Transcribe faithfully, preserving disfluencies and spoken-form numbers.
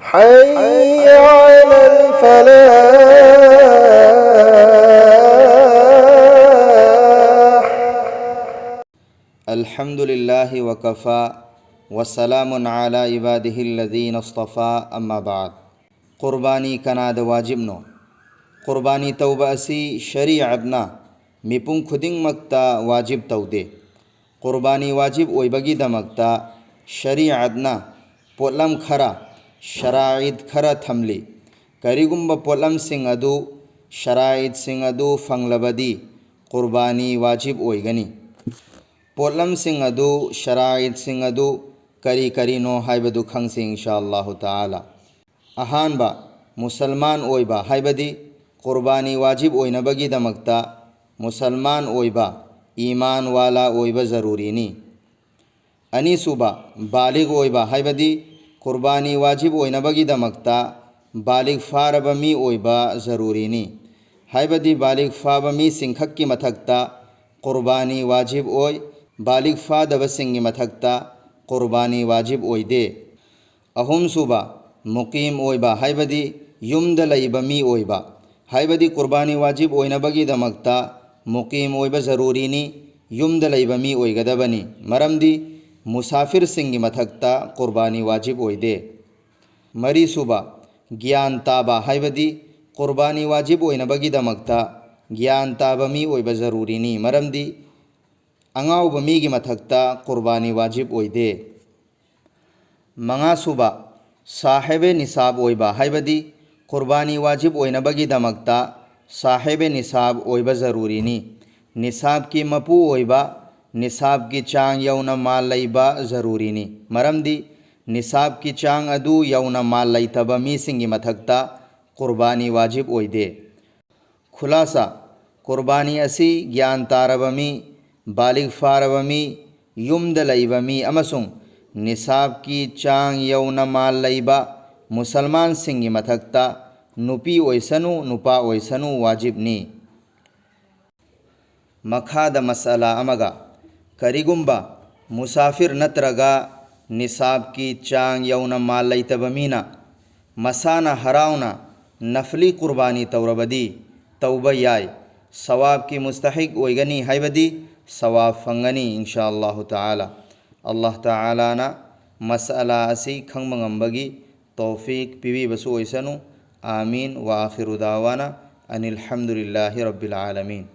حي على الفلاح. الحمد لله وكفى وسلام على عباده الذين اصطفى، أما بعد. ꯀꯨꯔꯕꯥꯅꯤ ꯀꯅꯥꯗ ꯋꯥꯖꯤꯕꯅꯣ? ꯀꯨꯔꯕꯥꯅꯤ ꯇꯧꯕ ꯑꯁꯤ ꯁꯔꯤꯑꯠꯅ ꯃꯤꯄꯨꯝ ꯈꯨꯗꯤꯡꯃꯛꯇ ꯋꯥꯖꯤꯕ ꯇꯧꯗꯦ꯫ ꯀꯨꯔꯕꯥꯅꯤ ꯋꯥꯖꯤꯕ ꯑꯣꯏꯕꯒꯤꯗꯃꯛꯇ ꯁꯔꯤꯑꯠꯅ ꯄꯣꯠꯂꯝ ꯈꯔ, ꯁꯔꯥꯏꯠ ꯈꯔ ꯊꯝꯂꯤ꯫ ꯀꯔꯤꯒꯨꯝꯕ ꯄꯣꯠꯂꯝꯁꯤꯡ ꯑꯗꯨ, ꯁꯔꯥꯏꯠꯁꯤꯡ ꯑꯗꯨ ꯐꯪꯂꯕꯗꯤ ꯀꯨꯔꯕꯥꯅꯤ ꯋꯥꯖꯤꯕ ꯑꯣꯏꯒꯅꯤ꯫ ꯄꯣꯠꯂꯝꯁꯤꯡ ꯑꯗꯨ, ꯁꯔꯥꯏꯠꯁꯤꯡ ꯑꯗꯨ ꯀꯔꯤ ꯀꯔꯤꯅꯣ ꯍꯥꯏꯕꯗꯨ ꯈꯪꯁꯤ, ꯏꯟꯁꯥ ꯑꯜꯂꯥꯍꯨ ꯇꯥꯂꯥ꯫ ꯑꯍꯥꯟꯕ, ꯃꯨꯁꯜꯃꯥꯟ ꯑꯣꯏꯕ, ꯍꯥꯏꯕꯗꯤ ꯀꯨꯔꯕꯥꯅꯤ ꯋꯥꯖꯤꯕ ꯑꯣꯏꯅꯕꯒꯤꯗꯃꯛꯇ ꯃꯨꯁꯜꯃꯥꯟ ꯑꯣꯏꯕ, ꯏꯃꯥꯟ ꯋꯥꯂꯥ ꯑꯣꯏꯕ ꯖꯔꯨꯔꯤꯅꯤ꯫ ꯑꯅꯤꯁꯨꯕ, ꯕꯥꯂꯤꯒ ꯑꯣꯏꯕ, ꯍꯥꯏꯕꯗꯤ ꯀꯨꯔꯕꯥꯅꯤ ꯋꯥꯖꯤꯕ ꯑꯣꯏꯅꯕꯒꯤꯗꯃꯛꯇ ꯕꯥꯂꯤꯒ ꯐꯥꯔꯕ ꯃꯤ ꯑꯣꯏꯕ ꯖꯔꯨꯔꯤꯅꯤ꯫ ꯍꯥꯏꯕꯗꯤ ꯕꯥꯂꯤꯒ ꯐꯥꯕ ꯃꯤꯁꯤꯡ ꯈꯛꯀꯤ ꯃꯊꯛꯇ ꯀꯨꯔꯕꯥꯅꯤ ꯋꯥꯖꯤꯕ ꯑꯣꯏ, ꯕꯥꯂꯤꯒ ꯐꯥꯗꯕꯁꯤꯡꯒꯤ ꯃꯊꯛꯇ ꯀꯨꯔꯕꯥꯅꯤ ꯋꯥꯖꯤꯕ ꯑꯣꯏꯗꯦ꯫ ꯑꯍꯨꯝꯁꯨꯕ, ꯃꯨꯀꯤꯝ ꯑꯣꯏꯕ, ꯍꯥꯏꯕꯗꯤ ꯌꯨꯝꯗ ꯂꯩꯕ ꯃꯤ ꯑꯣꯏꯕ, ꯍꯥꯏꯕꯗꯤ ꯀꯨꯔꯕꯥꯅꯤ ꯋꯥꯖꯤꯕ ꯑꯣꯏꯅꯕꯒꯤꯗꯃꯛꯇ ꯃꯨꯀꯤꯝ ꯑꯣꯏꯕ ꯖꯔꯨꯔꯤꯅꯤ, ꯌꯨꯝꯗ ꯂꯩꯕ ꯃꯤ ꯑꯣꯏꯒꯗꯕꯅꯤ, ꯃꯔꯝꯗꯤ ꯃꯨꯁꯥꯐꯤꯔꯁꯤꯡꯒꯤ ꯃꯊꯛꯇ ꯀꯨꯔꯕꯥꯅꯤ ꯋꯥꯖꯤꯕ ꯑꯣꯏꯗꯦ꯫ ꯃꯔꯤꯁꯨꯕ, ꯒ꯭ꯌꯥꯟ ꯇꯥꯕ, ꯍꯥꯏꯕꯗꯤ ꯀꯨꯔꯕꯥꯅꯤ ꯋꯥꯖꯤꯕ ꯑꯣꯏꯅꯕꯒꯤꯗꯃꯛꯇ ꯒ꯭ꯌꯥꯟ ꯇꯥꯕ ꯃꯤ ꯑꯣꯏꯕ ꯖꯔꯨꯔꯤꯅꯤ, ꯃꯔꯝꯗꯤ ꯑꯉꯥꯎꯕ ꯃꯤꯒꯤ ꯃꯊꯛꯇ ꯀꯨꯔꯕꯥꯅꯤ ꯋꯥꯖꯤꯕ ꯑꯣꯏꯗꯦ꯫ ꯃꯉꯥꯁꯨꯕ, ꯁꯥꯍꯦꯕꯦ ꯅꯤꯁꯥꯕ ꯑꯣꯏꯕ, ꯍꯥꯏꯕꯗꯤ ꯀꯨꯔꯕꯥꯅꯤ ꯋꯥꯖꯤꯕ ꯑꯣꯏꯅꯕꯒꯤꯗꯃꯛꯇ ꯁꯥꯍꯦꯕꯦ ꯅꯤꯁꯥꯕ ꯑꯣꯏꯕ ꯖꯔꯨꯔꯤꯅꯤ꯫ ꯅꯤꯁꯥꯕꯀꯤ ꯃꯄꯨ ꯑꯣꯏꯕ, ꯅꯤꯁꯥꯕꯀꯤ ꯆꯥꯡ ꯌꯧꯅ ꯃꯥꯜ ꯂꯩꯕ ꯖꯔꯨꯔꯤꯅꯤ, ꯃꯔꯝꯗꯤ ꯅꯤꯁꯥꯕꯀꯤ ꯆꯥꯡ ꯑꯗꯨ ꯌꯧꯅ ꯃꯥꯜ ꯂꯩꯇꯕ ꯃꯤꯁꯤꯡꯒꯤ ꯃꯊꯛꯇ ꯀꯨꯔꯕꯥꯅꯤ ꯋꯥꯖꯤꯕ ꯑꯣꯏꯗꯦ꯫ ꯈꯨꯂꯥꯁꯥ, ꯀꯨꯔꯕꯥꯅꯤ ꯑꯁꯤ ꯒ꯭ꯌꯥꯟ ꯇꯥꯔꯕ ꯃꯤ, ꯕꯥꯂꯤꯒ ꯐꯥꯔꯕ ꯃꯤ, ꯌꯨꯝꯗ ꯂꯩꯕ ꯃꯤ ꯑꯃꯁꯨꯡ ꯅꯤꯁꯥꯕꯀꯤ ꯆꯥꯡ ꯌꯧꯅ ꯃꯥꯜ ꯂꯩꯕ ꯃꯨꯁꯜꯃꯥꯟꯁꯤꯡꯒꯤ ꯃꯊꯛꯇ ꯅꯨꯄꯤ ꯑꯣꯏꯁꯅꯨ, ꯅꯨꯄꯥ ꯑꯣꯏꯁꯅꯨ, ꯋꯥꯖꯤꯕꯅꯤ꯫ ꯃꯈꯥꯗ ꯃꯁꯑꯂꯥ ꯑꯃꯒ, ꯀꯔꯤꯒꯨꯝꯕ ꯃꯨꯁꯥꯐꯤꯔ ꯅꯠꯇ꯭ꯔꯒ ꯅꯤꯁꯥꯕꯀꯤ ꯆꯥꯡ ꯌꯧꯅ ꯃꯥꯜ ꯂꯩꯇꯕ ꯃꯤꯅ ꯃꯁꯥꯅ ꯍꯔꯥꯎꯅ ꯅꯐꯂꯤ ꯀꯨꯔꯕꯥꯅꯤ ꯇꯧꯔꯕꯗꯤ ꯇꯧꯕ ꯌꯥꯏ꯫ ꯁꯋꯥꯕꯀꯤ ꯃꯨꯁꯇꯍꯤꯛ ꯑꯣꯏꯒꯅꯤ ꯍꯥꯏꯕꯗꯤ ꯁꯋꯥꯕ ꯐꯪꯒꯅꯤ ꯏꯟꯁꯥ ꯑꯜꯂꯥꯍꯨ ꯇꯥꯂꯥ꯫ ꯑꯜꯂꯥꯍ ꯇꯥꯂꯥꯅ ꯃꯁꯑꯂꯥ ꯑꯁꯤ ꯈꯪꯕ ꯉꯝꯕꯒꯤ ꯇꯧꯐꯤꯛ ꯄꯤꯕꯤꯕꯁꯨ ꯑꯣꯏꯁꯅꯨ꯫ ꯑꯥꯃꯤꯟ꯫ ꯋꯥ ꯑꯥꯈꯤꯔꯨ ꯗꯥꯋꯥꯅ ꯑꯅꯤꯜ ꯍꯝꯗꯨꯂꯤꯜꯂꯥꯍꯤ ꯔꯕꯤꯜ ꯑꯥꯂꯃꯤꯟ꯫